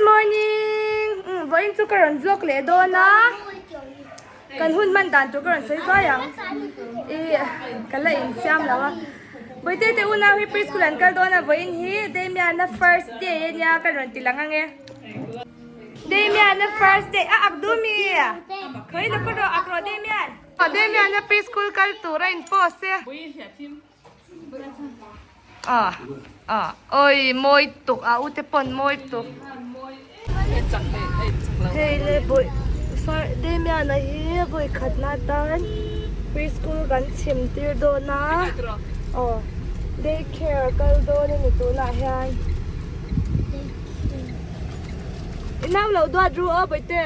Good morning! Umm vawiin chu ka rawn vlog leh dawn a, kan hun hman dan tur ka rawn sawi zuai ang. Ih ka la insiam lo a. Bawihte te unau hi preschool an kal dawn a, vawiin hi Damian-a first day a nia ka rawn ti lang ang e. Damian-a first day a ak duh mi? Khawi la ka rawh ak rawh Damian. Damian-a preschool kal tur a in post e. Ah ah oi mawi tuk a ute pawn mawi tuk hei le vawi far Damian-a hi vawi khatna atan preschool kan chhim tir dawn a aw day care a kal dawn a ni tunah hian i nau loh duat ru aw bawihte.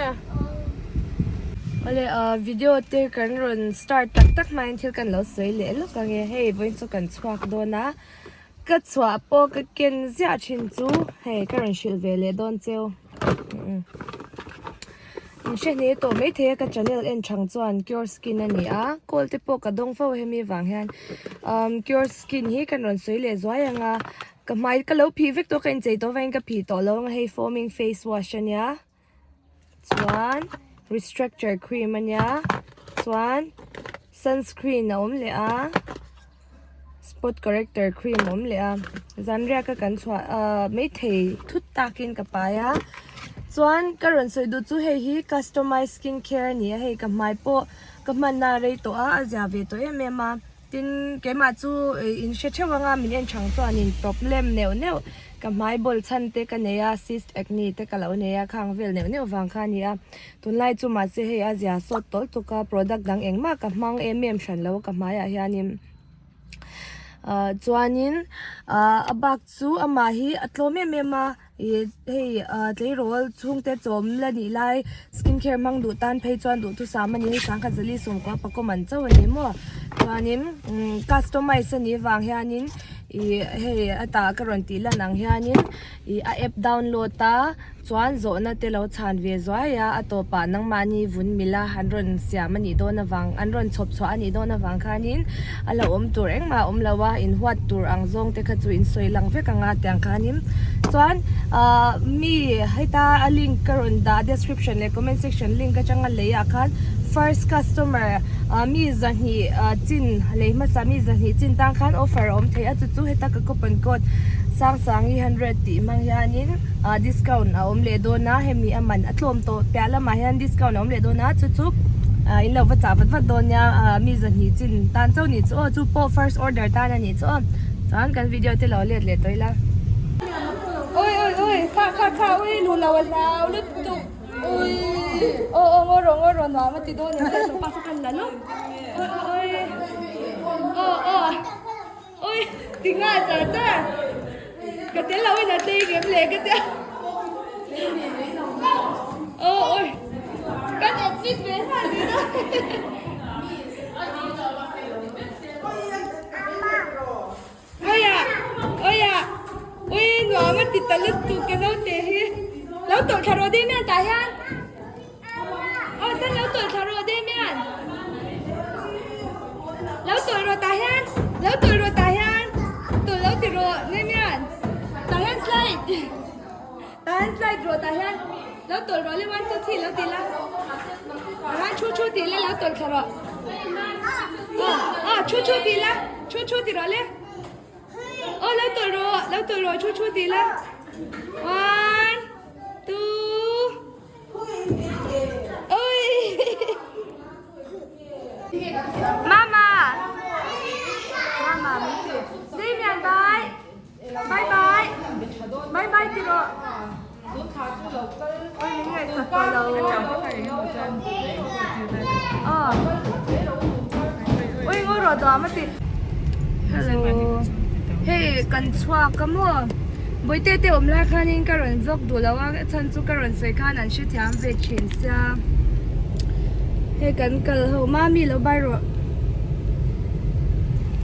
Awle ah video te kan rawn start tak tak hmain thil kan lo sawi leh lawk ang e hei vawiin chu kan chhuak dawn a ka chhuah pawh ka ken ziah thin chu hei ka rawn hrilh ve leh dawn cheu in hre hle tawh maithei a ka channel en chang chuan cure skin a ni a call te pawh ka dawng fo hemi vang hian umm cure skin hi kan rawn sawi leh zuai ang a ka hmai ka lo phih vek tawh ka inchei tawh avangin ka phih tawh lo ang a hei foaming face wash a nia. Chuan restructure cream a nia chuan sunscreen a awm leh a spot corrector cream a awm leh a zan riak a kan chhuah ahh maithei thut takin ka pai a chuan ka rawn sawi duh chu hei hi customize skin care a ni a hei ka hmai pawh ka hmanna a rei tawh a a zia ve tawh em em a. Tin, keimah chu in hre theuh anga min en chang chuanin problem neuh neuh ka hmai bawl chhan te ka nei a, cyst acne te ka lo nei a, khang vel neuh neuh vang kha a ni a. Tunlai chu mahse hei a zia sawt tawlh tuk a, product dang engmah ka hmang em em hran lo a ka hmaiah hianin. Ahh chuanin ahh a bak chu amah hi a tlawm em em a. Ih hei ah tleirawl chhungte chawm la nih lai skin care hmang duh tan phei chuan duhthusam a ni hei sangkhat zali sawmkua pakawm an chauh a ni maw chuanin umm customize a nih vang hianin ih hei a tah ka rawn tih lan ang hianin ih a app download a chuan zawhna te lo chhan ve zuai a a tawpah nangmahni vun mila an rawn siam a nih dawn avang an rawn chhawp chhuah a nih dawn avang khanin a lo awm tur engmah a awm lo a inhuat tur ang zawng te kha chu in sawi lang vek ang a tiang khanin chuan ahh mi heta a link ka rawn dah description leh comment section link atanga lei ah khan first customer ah mi zahnih ah chin lei hmasa mi zahnih chin tan khan offer a awm thei a chu chu heta ka coupon code Sangsangi hundred tih hmang hianin ah discount a awm leh dawn a hemi a man a tlawm tawh piah lamah hian discount a awm leh dawn a chu chu ah in lo va chah vat vat dawn nia ah mi zahnih chin tan chauh nih chu aw chu pawh first order tan a nih chu aw chuan kan video te lo let leh tawh ila. Oi oi oi kha kha kha ui luh lo a hlau lutuk ui aw aw ngaw rawh ngaw rawh nuam a ti dawn em le sofa saw kan la lawk oi oi aw aw. Oi ti nghal char char ka tel lo in a tlei ngem le ka tia aw oi kan admit ve nghal ni na oi ah oi ah ui nuam a ti ta lutuk ka naute hi lo tawlh thla rawh Damian tah hian. Aw chuan lo tawlh thla rawh Damian. Lo tawlh rawh tah hian. Lo tawlh rawh tah hian. Tawlh lo ti rawh Damian. Tah hian slide. Tah hian slide rawh tah hian. Lo tawlh rawh le 1 2 3 lo ti la. Tah hian thu thu ti la lo tawlh thla rawh. Aw aw thu thu ti la. Thu thu ti rawh le. Aw lo tawlh rawh lo tawlh rawh thu thu ti la. 1 2 Mama Mama min ti Damian bye Bye bye Bye bye ti rawh Oi min ngaihsak tawh lo Aw Oi ngaw rawh duam a ti Hello Hei kan chhuak a maw Bawihte te awm lai khanin ka rawn vlog duh lo a a chhan chu ka rawn sawi khan an hrethiam ve thin sia hei kan kal ho mami lo bai rawh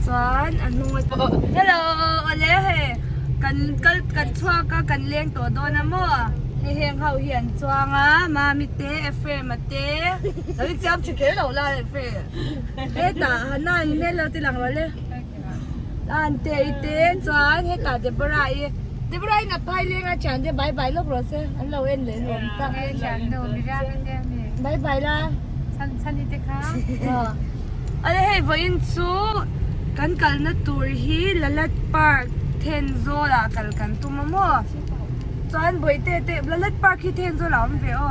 chuan a hnung a hello awle hei kan kal kan chhuak a kan leng tawh dawn a maw hei heng ho hi an chuang a mami te Ephraim-a te lo insiam tha kher lo la Ephraim hetah Hannah in hmel lo ti lang rawh le. An te i te chuan hetah Deborah i. Deborah in a phai leng a thian te bye bye lawk rawh se an lo en leh nuam tak. Bye bye la. Ale hei vawiin chu kan kalna tur hi Lalat Park Thenzawl ah kal kan tum a maw chuan Bawihte te Lalat Park hi Thenzawl ah a awm ve aw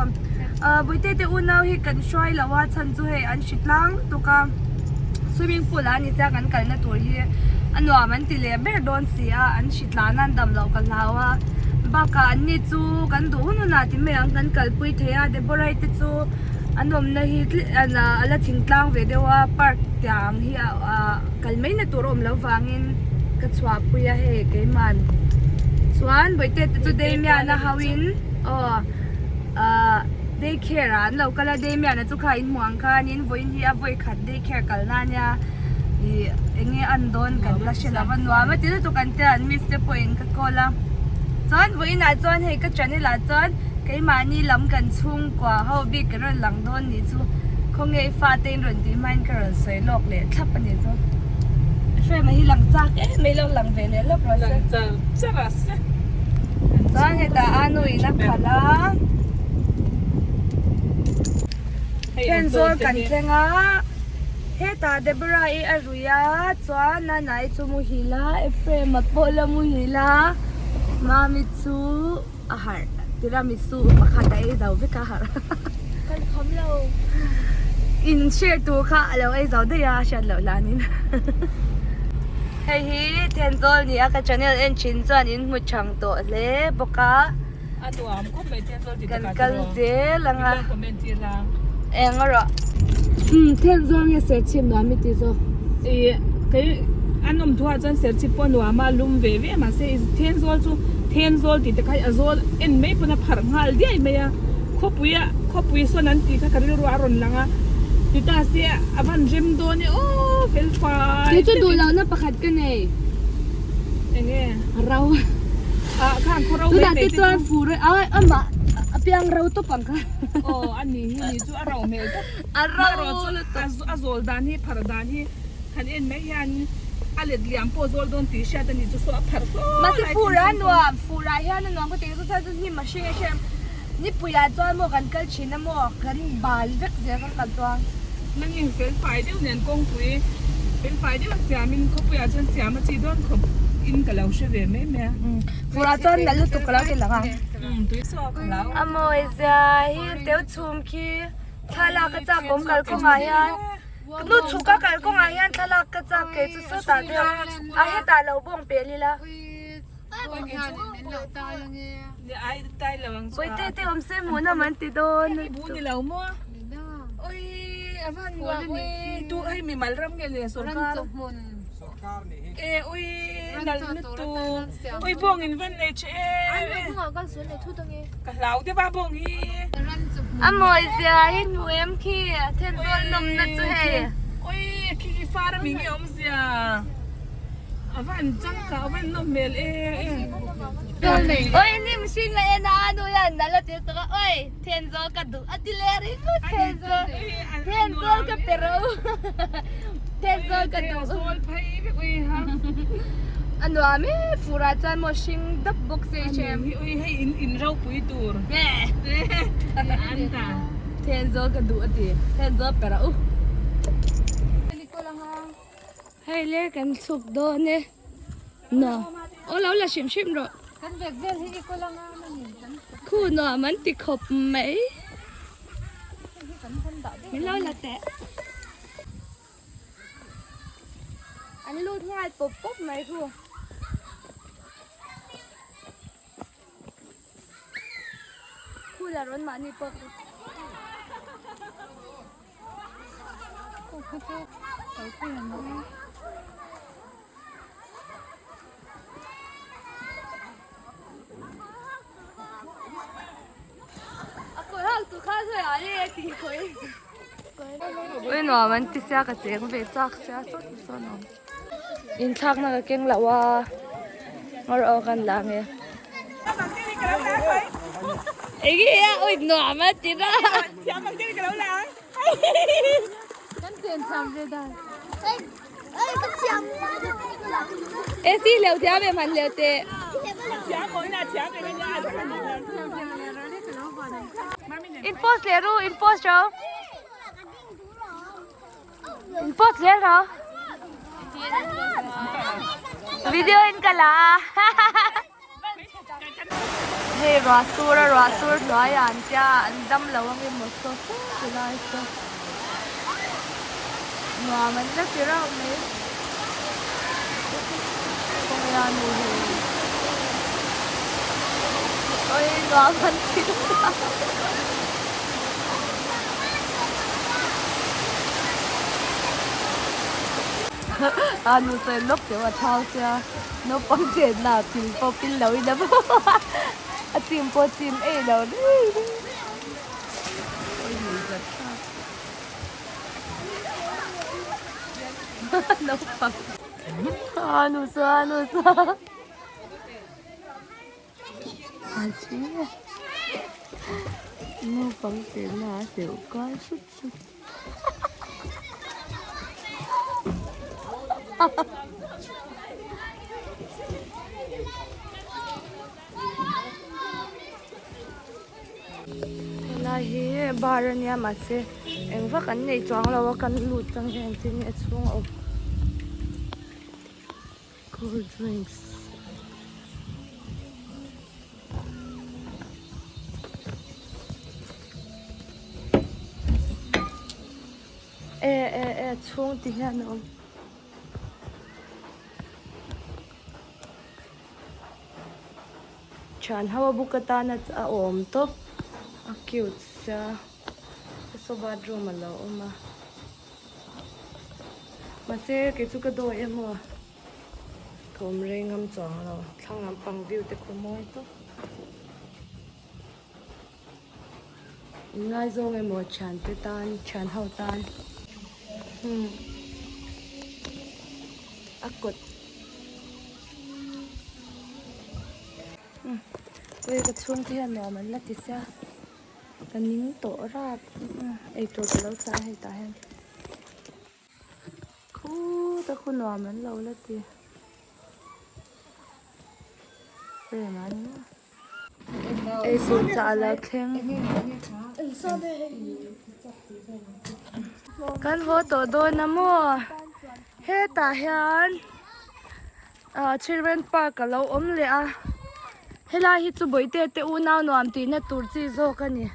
ah Bawihte te unau hi kan hruai lo a chhan chu hei an hri tlang lutuk a swimming pool ah a ni sia kan kalna tur hi a nuam an ti leh ber dawn si a an hri tlan a an dam loh ka hlau a bakah an ni chu kan duh hun hunah ti mai ang kan kalpui thei a Deborah-i te chu an awmna hi a la thingtlang ve deuh a park tiang hi ah kal mai na tur a awm loh vangin ka chhuahpui a hei keimahn chuan bawihte te chu Damian-a ho in aw ah day care ah an lo kal a Damian-a chu kha inhmuh ang khanin vawiin hi a vawi khat day care kal na ania ih eng nge a an dawn kan la hre lo va nuam a ti lutuk an tia an miss te pawhin ka call a chuan vawiin ah chuan hei ka channel ah chuan keimahni lam kan chhungkua ho bik ka rawn lang dawn nih chu khawnge i fate in rawn tih hmain ka rawn sawi lawk leh thlap a nih chu Ephraim a hi lang chak em mai lo lang ve leh lawk rawh se Lang char char a se Chuan hetah a nu in a khalh a Thenzawl kan thleng a hetah Deborah i a rui a chuan Nanai chu muhil a Ephraim a pawh la muhil a Mami chu a harh tiramisu pakhat a ei zo vek a harh Kan kham lo. In share tur kha a lo ei zo daih a a hriat loh hlanin. Hei hi Thenzawl ni a ka channel en thin chuan in hmu chang tawh hle bawk a. A nuam khawp mai Thenzawl ti Kan takah kal tiraw. zel ang a. Min lo comment tir la. Eng a rawh. Umm Thenzawl nge Serchhip nuam i ti zawk. Ih kei an awm thuah chuan Serchhip pawh a nuam a lum ve ve mahse Thenzawl chu Thenzawl tih te kha hi a zawl en mai pawn a pharh nghal diai mai a khawpui a khawpui sawn an tih kha ka rilru a rawn lang a ti ta se a van rem dawn e aw fel fai Kei chu duh lohna pakhat ka nei. Enge? Ro. Ah khan khaw ro mai Tunah mai te te chuan chu. fur a amah a piang ro tawp ang kha. Aw a ni hi ni chu a ro hmel tawp. A ro lutuk. A zawl dan hi phar dan hi han en mai hian a let liam pawh zawl dawn tih hriat a ni chu saw a phar saw lai Mahse fur a nuam fur ah hian a nuam ka ti chu chuan chu hnim a hring a hriat nipui ah chuan maw kan kal thin a maw kan bal vek zel kan kal chuan. Nang in fel fai deuh nen kawngpui fel fai deuh a siam in khawpui ah chuan siam a chi dawn khawp in ka lo hre ve mai mai a. Fur ah chuan nalh lutuk ka lo ti lang a. Tui saw ka hlau. A mawi zia hi teu chhum khi. Thlalak ka chak awm kalkawngah hian nu chhuk a kalkawngah hian thlalak ka chak kei chu sawtah te a hetah lo bawng pel ila Bawihte te awm se hmuh nawm an ti dawn A mawi zia hi hmu em khi Thenzawl nawmna chu hei. Oi ni mihring a en a anu hian nalh a ti tuk a oi Thenzawl ka duh a ti leh ringawt Thenzawl Thenzawl ka pe ro Thenzawl ka duh a nuam e fur ah chuan maw hring dap bawk se i hrem Ui hei in in ropui tur Thenzawl ka duh a ti Thenzawl pe ro Hei le kan chhuk dawn e Nuam aw lo la hrim hrim rawh Kan bag vel hi i kawl anga mani kan Khu nuam an ti khawp mai Min lo la teh An lut nghal pawp pawp mai khu. Khu la rawn mahni pawh chu. Khu khu chu kalpui an awm. A kawr hak tu kha sawi ah le ti khawi. Ui nuam an ti sia ka cheng ve chak sia sawt sawn awm. Inthlakna ka keng loh a ngawr aw kan la nge. Enge a ui nuam a ti na. Kan chen tham ve dan. AC hleuh thiam em han hleuh teh. In post leh ru in post ro. In post zel ro. Video in ka la a. Hei ruah sur a ruah sur hnuaiah an tia an dam lo ang emaw saw saw ti lai saw nuam an la ti rauh mai kawngei a nu hi oi nuam an ti a nu sawi lawk teuh a thau sia. Naupang chenna pil pawh pil lo in a a chim pawh chim ei lo reng reng. Naupang a nu saw a nu saw a chi naupang chenna a hleuh kual hrut hrut. Helai hi bar a nia mahse eng vak an nei chuang lo a kan lut chang hian engtin nge a chhung a awm cold drinks. E e e chhung ti hian a awm. Thian ho a buk atana a awm tawp a cute sia saw bathroom a lo awm a mahse kei chu ka dawi em aw ka awm rei ngam chuang lo thlang lampang view te khaw mawi tawp. Inngaizawng emaw thiante tan thian ho tan hmm a kawt ui ka chhungte hian nuam an la ti sia ka ning tawh rap eitur ka lo chah a hei tah hian khuta khu nuam an lo la ti frame ah ni maw. Eitur chah a lo thleng. Kan haw tawh dawn a maw? Hetah hian ah children park a lo awm leh a. Helai hi chu bawihte te unau nuam tihna tur chi zawk a ni.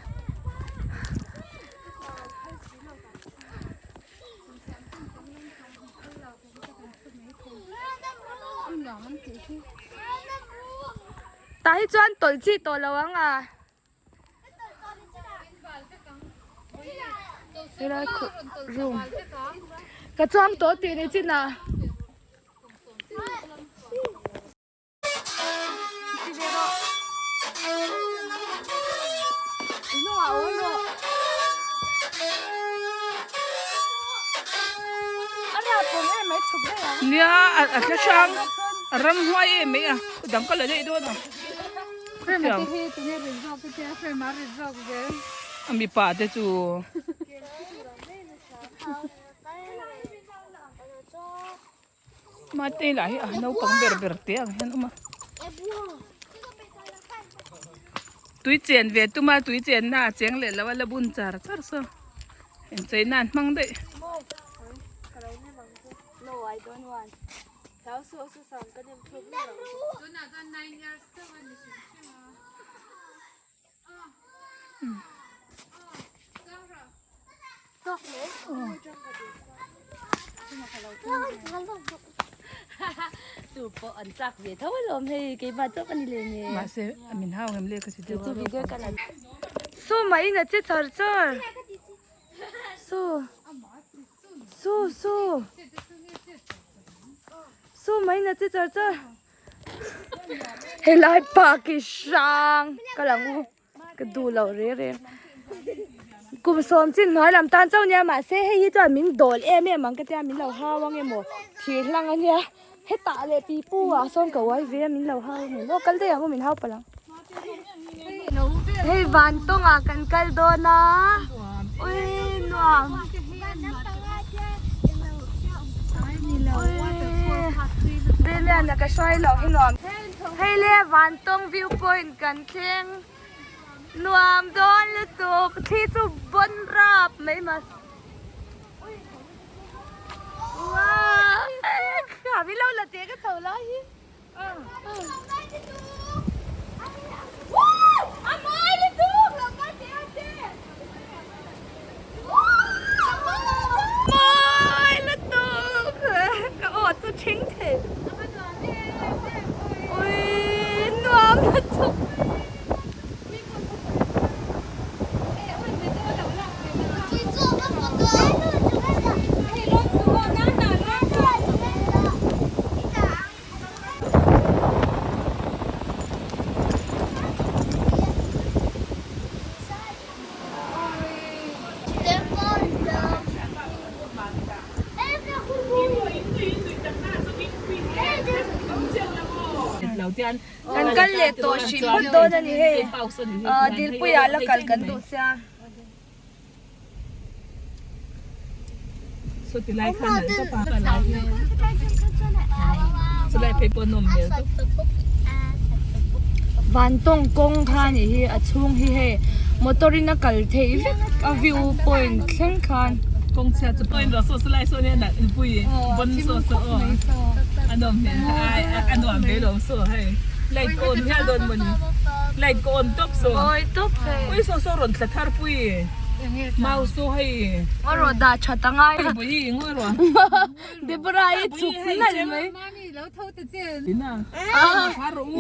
Tah hi chuan tawlh chi tawh lo ang a. Helai khaw room ka chuang tawh tih ni chin ah. Nia a hla hrang a ramhuai em mai a dang ka la daih dawn ang a mipa te chu. Mate lah hi a naupang ber ber te ang hian a awm a tui chen ve tum a tui chen na a cheng leh lo a la bun char char saw inchei nan hmang daih. Tu pawh an chak ve tho alawm hei keimah chauh ka ni leh nge. Mahse min hau ngem le ka ti deuh a. Su mah in a che char char. Su su su su mah in a che char char. Helai park hi hrang ka lang u ka duh loh reng reng kum sawm chin hnuai lam tan chauh nia mahse hei hi chuan min dawl em em ang ka tia min lo hau ang emaw thir hlang a nia hetah leh pipu ah sawn ka uai ve a min lo hau ang emaw kal daih ang aw min hau palh ang hei van tawngah kan kal dawn a ui nuam. Tuilian a ka hruai loh hi nuam. Hei le Vantawng view point kan thleng nuam dawn lutuk thli chu bawn rap mai mas. Wow! Min lo la teh ka chho lai hi. Kan kal leh tawh hrih phawt dawn a ni hei Dilpuiah la kal kan duh sia. Vantawng kawng kha a nih hi a chhung hi hei motor in a kal theih vek a view point thleng khan. Mawi tawp hei. Mau saw hei. Ngaw rawh dah that a ngai. Deborah i chhuk nalh mai.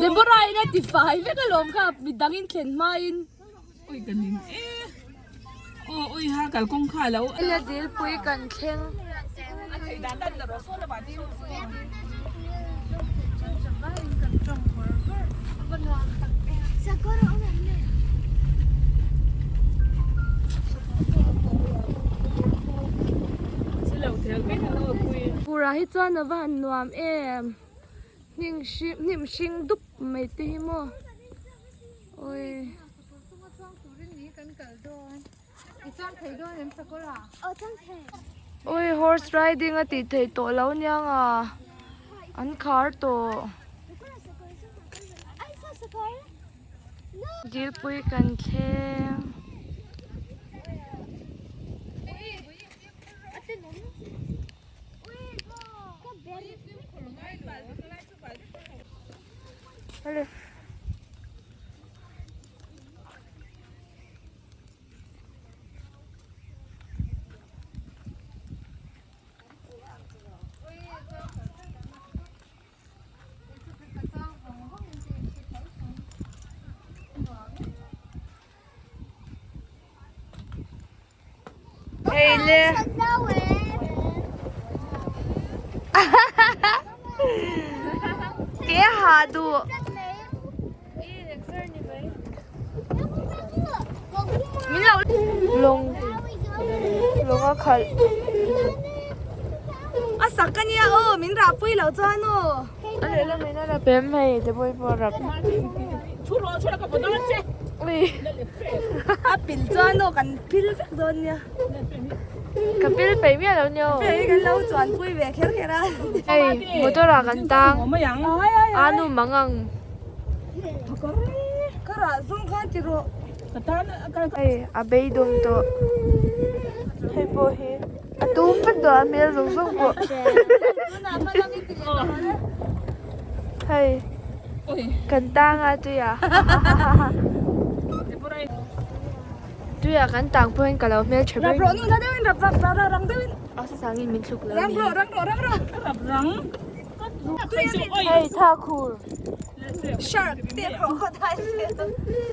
Deborah in a ti fai vek alawm kha midang in thlen hma in. Ui ka ning e. Aw ui ha kalkawng kha lo. Ila dilpui kan thleng. Pura hi chuan a va han nuam em hnim hring dup mai te hi maw awii. Ui horse riding a tih theih tawh lo niang a an khar tawh dilpui kan thleng. Hei le ke ha duh. Min lo lawng lawng a khalh a sak a nia aw min rah pui lo chuan aw a lehlam in a rap em hei te pawh hi pawh a rap ui a pil chuan aw kan pil vek dawn nia ka pil peih miah lo nia aw hei kan lo chuan pui ve kher kher a hei motor ah kan tang a nu mang ang. Hei a beidawng tawh hei pawh hi a tum vek tawh a hmel zawng zawng pawh hei kan tang a tuiah tuiah kan tang pawh hian ka lo hmel tha ber a sangin min thluk lo a ni. Hei tha khur. Shark te crocodile te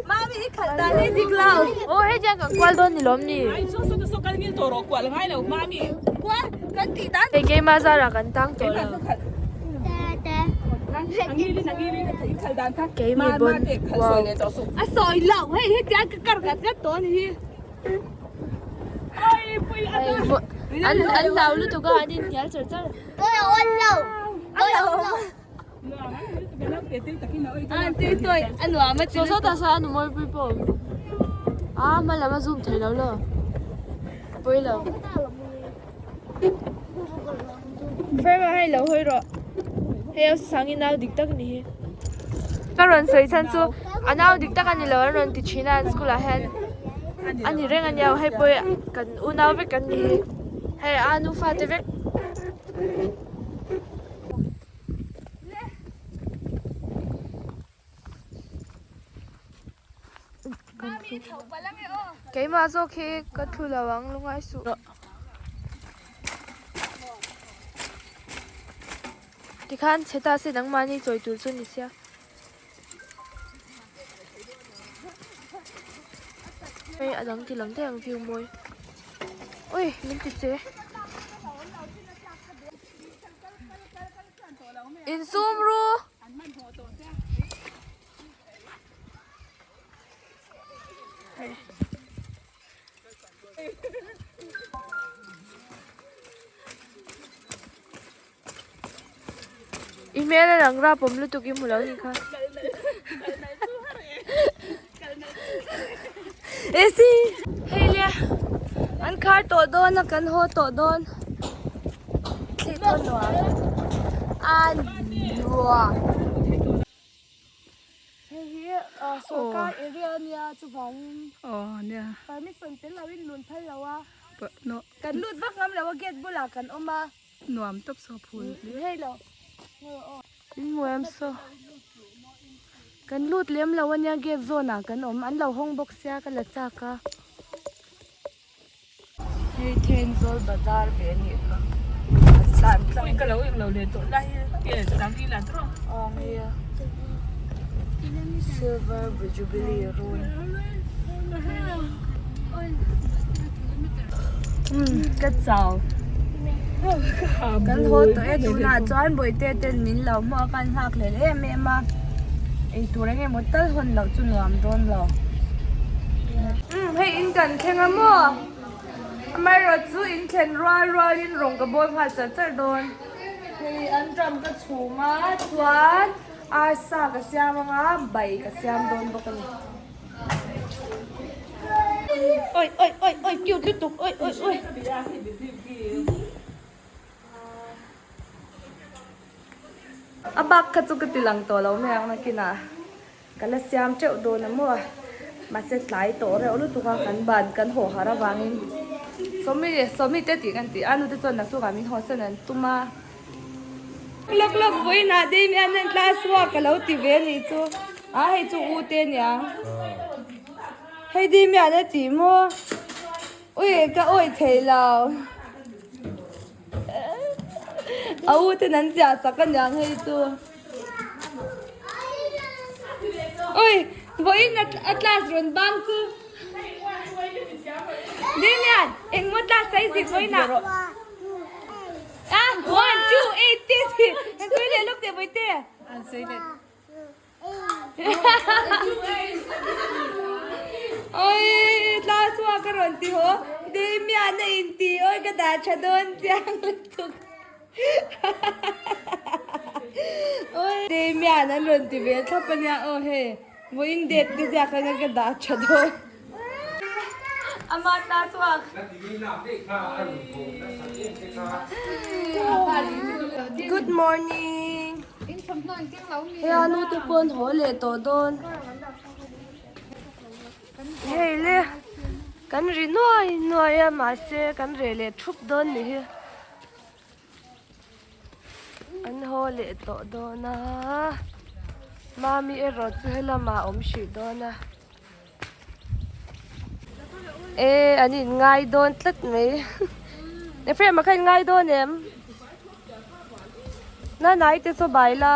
mami i khalh dan hi dik lo. Aw hei tiang kan kual dawn ni lawm ni. Kual kan tih dan. Hei keimah zarah kan tang tawh lo. Keimi bon wow. A sawi lo hei hetiang ka kar ngat ngat tawh a ni hi. An an hlau lutuk a an inhnial char char. Saw saw ta saw a nu mawi pui pawh awm. A hma lam a zoom thei lo lo. A pawi lo. Frame ah hei lo hawi rawh. Hei a sangi nau dik tak ni hi. Ka rawn sawi chhan chu a nau dik tak a ni lo an rawn ti thin a an school ah hian a ni reng a nia hei pawh kan unau vek kan ni hi hei a nufa te vek. Keimah zawk hi ka thu lo ang lungai suh. Tikhan chhe ta se nangmahni chawi tur chu ni sia. Hei a dang ti lang daih ang view mawi. Ui min ti che. Insum ru. I hmel a lang rap awm lutuk i hmu lo ni kha. Esi! Hei le, an khar tawh dawn a kan haw tawh dawn. Thli tawh nuam. A nuam. Hei hi sorkar area a nia chuvangin permission tel loin lun phal lo a. Kan lut vak ngam lo a gate bulah kan awm a. Nuam tawp saw phul hle. Hei lo. In hmu em saw. Kan lut lem lo a nia gate zawn ah kan awm an lo hawng bawk sia ka la chak a. Hei Thenzawl bazar ve a nih kha. A tlan tlang. Ui ka lo eng lo leh tawh lai hi ke chang i la tawh. Aw nia. Silver Jubilee run. Ka chau. Kan haw tawh e tunah chuan bawihte ten min lo hmuh a kan nghak hlel em em a. Eitur eng emaw tal hawn loh chu nuam dawn lo. Hei in kan thleng a maw? Amaherawh chu in thlen rual rualin rawng ka bawl nghal char char dawn. Hei anṭam ka chhum a chuan arsa ka siam anga bai ka siam dawn bawk a ni. Oi oi oi oi cute lutuk oi oi oi. A bak kha chu ka ti lang tawh lo mai ang nakinah ka la siam teuh dawn a maw mahse tlai tawh reuh lutuk a kan ban kan haw harh avangin sawmi sawmi te tih kan ti a nute chuan naktukah min haw san an tum a lawk lawk vawiinah Damian an class work ka lo ti ve anih chu a hei chu u te aniang hei Damian a tih maw ui ka awih thei lo. A u ten an ziah sak a niang hei chu. Ui, vawiin a class rawn bang chu. Damian, engmaw class a i zik vawiin ah? Ah, 1, 2, 8, 10. An sawi leh lawk teh vawite. An sawi leh. Oi tla chhuak ka rawn ti haw Damian a in ti oi ka dah tha dawn chiang lutuk oi Damian an rawn ti ve thlap a nia aw hei vawiin date te ziak anga ka dah tha dawn ama tla chhuak Good morning Hei a nute pawh an haw leh tawh dawn. Hei le kan ri nuai nuai a mahse kan reh leh thup dawn ni hi. An haw leh tawh dawn a mami erawh chu helamah a awm hrih dawn a. E an in ngai dawn tlat mai Ephraim a kha in ngai dawn em Nanai te chaw bai la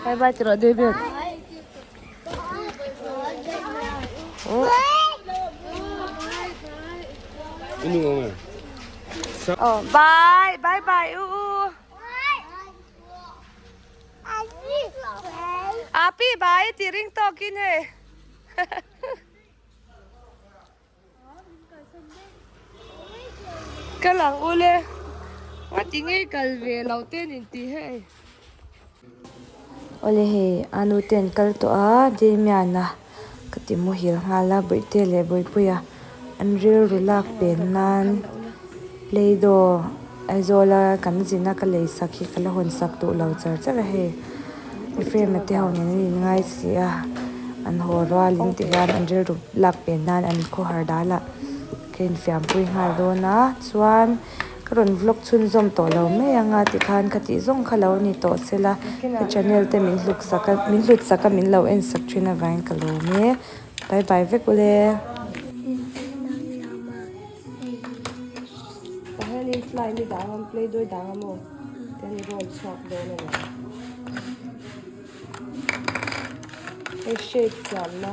Bye bye ti rawh David. Oh, bye, bye bye, u u. Api bye ti ring tawkin he. Ka lang ule. Nga ti nge kal ve lo te an inti hei. Awle hei a nu te an kal tawh a Damian-a ka ti muhil nghal a Bawihte leh Bawihpuia an rilru lak pen nan play doh Aizawl a kan zin a ka lei sak hi ka la hawn sak duh lo char char a hei Ephraim-a te ho nen an inngai si a an haw rual in ti hian an rilru lak pen nan an khawhar dal ah ka infiampui nghal dawn a chuan. Ka rawn vlog chhunzawm tawh lo mai ang a tikhan ka tih zawng kha lo ni tawh sela ka channel te min hluk sak a min hlut sak a min lo en sak thin avangin ka lawm e bye bye vek ule. Tah hianin slime i dang a play doh i dang a maw tian i roll chhuak dawn a ni hei shape siamna.